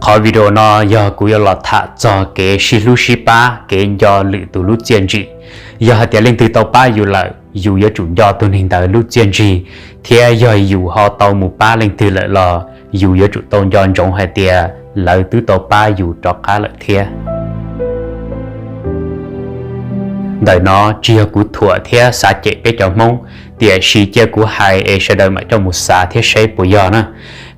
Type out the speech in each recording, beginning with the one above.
Qhov video no yog kuv yuav los tham txog kev sib hlub sib pab, kev nco lwm tus lub txiaj ntsim. Yog hais tias leej twg tau pab yus lawm, yus yuav tsum nco tus neeg ntawd lub txiaj ntsig, thiab yog yus ho tau mus pab leej twg lawm los yus yuav tsum tau nco ntsoov hais tias lawv twb tau pab yus rov qab lawm thiab. Ntawm no tsis yog kuv thuam thiab xav cem peb cov Hmoob, tiam sis cia kuv hais es sawv daws mam coj mus xav thiab saib puas yog na.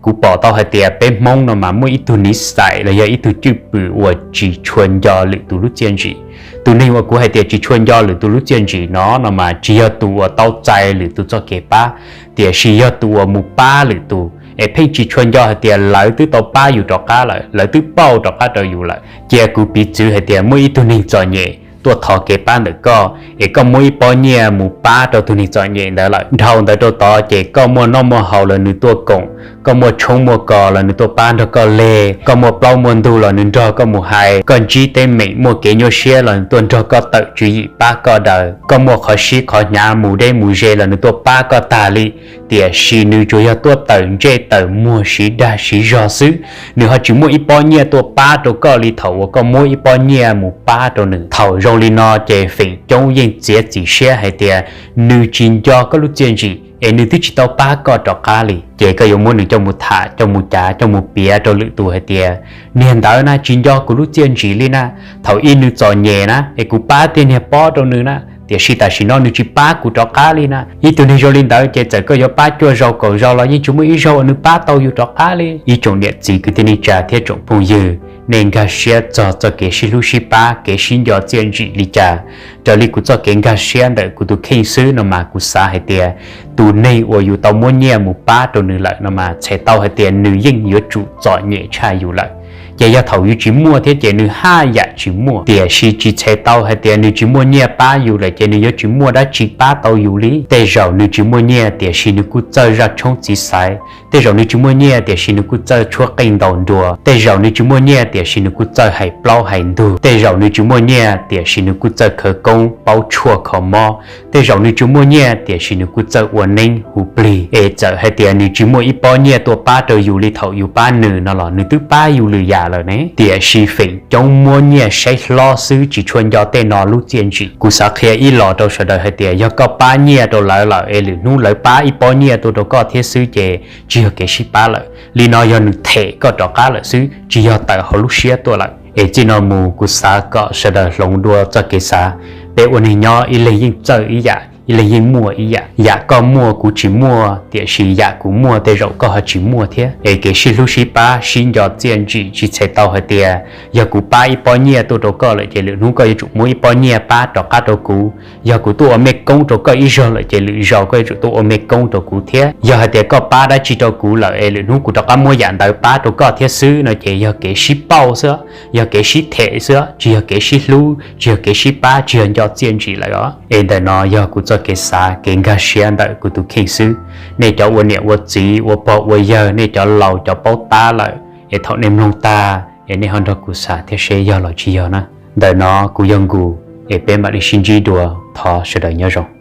Kuv pom tau hais tias peb Hmoob no mas muaj ib tug niv xais los yog ib tug cwj pwm uas tsis tshua nco lwm tus lub txiaj ntsim. Tus neeg uas kuv hais tias tsis tshua nco lwm tus lub txiaj ntsim no no mas tsis yog tus uas tau txais lwm tus txoj kev pab, tiam sis yog tus uas mus pab lwm tus es pheej tsis tshua nco hais tias lawv twb tau pab yus rov qab lawm, lawv twb pauj rov qab rau yus lawm. Cia kuv piv txwv hais tias muaj ib tug neeg txom nyem tuaj thov kev pab ntawm koj, es koj muab ib pob nyiaj mus pab rau tus neeg txom nyem ntawd lawm. Dhau ntawd rau tod ces koj muaj noj muaj haus los nws tuaj koom, koj muaj tshoob muaj kos los nws tuaj pab nrog koj leg, koj muaj plaub muaj ntug los nws nrog koj mus hais, koj ntsib teeb meem muaj kev nyuaj siab los nws tuaj nrog koj tawm tswv yim pab koj daws, koj muaj qhov sib qhov hnyav mus deb mus ze los nws tuaj pab koj tag li. Tiam sis nws tsuas yog tuaj tawm ntsej tawm muag siv dag siv zog xwb, nws ho tsis muaj ib pob nyiaj tuaj pab rau koj li thaum uas koj muab ib pob nyiaj mus pab rau nws. Thaum zoo li no ces feem coob yeej txiav txim siab hais tias nws tsis nco koj lub txiaj ntsim es nws twb tsis tau pab koj rov qab li. Ces koj yuav muab nws coj mus tham, coj mus cav, coj mus piav rau lwm tus hais tias, niag ntawd na tsis nco kuv lub txiaj ntsim li na, thaum ub nws txom nyem na es kuv pab tej niag pob rau nws na, tiam sis tam sim no nws tsis pab kuv rov qab li na. Ib tug neeg zoo li ntawd ces txawm koj yuav pab cuaj zaus kaum zaus los yeej tsis muaj ib zaug uas nws pab tau yus rov qab li. Ib tsoom niam txiv kwv tij neej tsa thiab tsoom phooj ywg, nej nkag siab txog txoj kev sib hlub sib pab, kev sib nco txiaj ntsim li cas? Raws li kuv txoj kev nkag siab ntawm kuv tus kheej xwb no mas kuv xav hais tias tus neeg uas yus tau muab nyiaj mus pab rau nws lawm no mas txhais tau hais tias nws yeej yuav tsum txom nyem tshaj yus lawm. Ces yog thaum yus tsis muaj thiab ces nws haj yam tsis muaj, tiam sis tsis txhais tau hais tias nws tsis muaj nyiaj pab yus lawm ces nws yuav tsis muaj dab tsi pab tau yus li. Tej zaum nws tsis muaj nyiaj tiam sis nws kuj txawj zaj tshoob txiv xaiv, tej zaum nws tsis muaj nyiaj tiam sis nws kuj txawj tshuab qeej ntaus nruas, tej zaum nws tsis muaj nyiaj tiam sis nws kuj txawj hais plaub hais ntug, tej zaum nws tsis muaj nyiaj tiam sis nws kuj txawj khawv koob paub tshuaj kho mob, tej zaum nws tsis muaj nyiaj tiam sis nws kuj txawj ua neeb hu plig. Es txawm hais tias nws tsis muaj ib pob nyiaj tuaj pab rau yus li thaum yus pab nws no los nws twb pab yus lwm yam lawm ne. Tiam sis feem coob muab nyiaj saib hlob xwb, tsis tshua nco tej no lub txiaj ntsim. Kuv xav qhia ib los rau sawv daws hais tias yog koj pab nyiaj rau lawv lawm es lwm hnub lawv pab ib pob nyiaj tuaj rau koj thiab xwb ces tsis yog kev sib pab lawm. Li no yog nws them koj rov qab lawm xwb, tsis yog tawm hauv lub siab tuaj lawm. Es txij no mus kuv xav kom sawv daws hloov dua txoj kev xav. Peb ua neeg nyob ib leeg yeej txawj ib yam, ib leeg yeej muaj ib yam. Yam koj muaj kuv tsis muaj, tiam sis yam kuv muaj tej zaum koj ho tsis muaj thiab. Es kev sib hlub sib pab, sib nco txiaj ntsim tsis txhais tau hais tias yog kuv pab ib pob nyiaj tuaj rau koj lawm ces lwm hnub koj yuav tsum muab ib pob nyiaj pab rov qab rau kuv. Yog kuv tuaj ua mej koob rau koj ib zaug lawm ces lwm zaus koj yuav tsum tuaj ua mej koob rau kuv thiab. Yog hais tias koj pab dab tsi rau kuv lawm es lwm hnub kuv rov qab muab yam ntawd pab rau koj thiab xwb no ces yog kev sib pauj xwb, yog kev sib them xwb, tsis yog kev sib hlub, tsis yog kev sib pab, tsis yog nco txiaj ntsim lawm os. Es ntawm no yog kuv txoj kev xav kev nkag siab ntawm kuv tus kheej xwb. Nej cov ua niam ua txiv, ua pog ua yawg, nej cov laus cov paub tab lawm, es thaum nej mloog tag es nej ho nrog kuv xav thiab seb yog los tsis yog na. Ntawm no kuv yog Nkus, es peb mam li sib ntsib dua, thov sawv daws nyob zoo.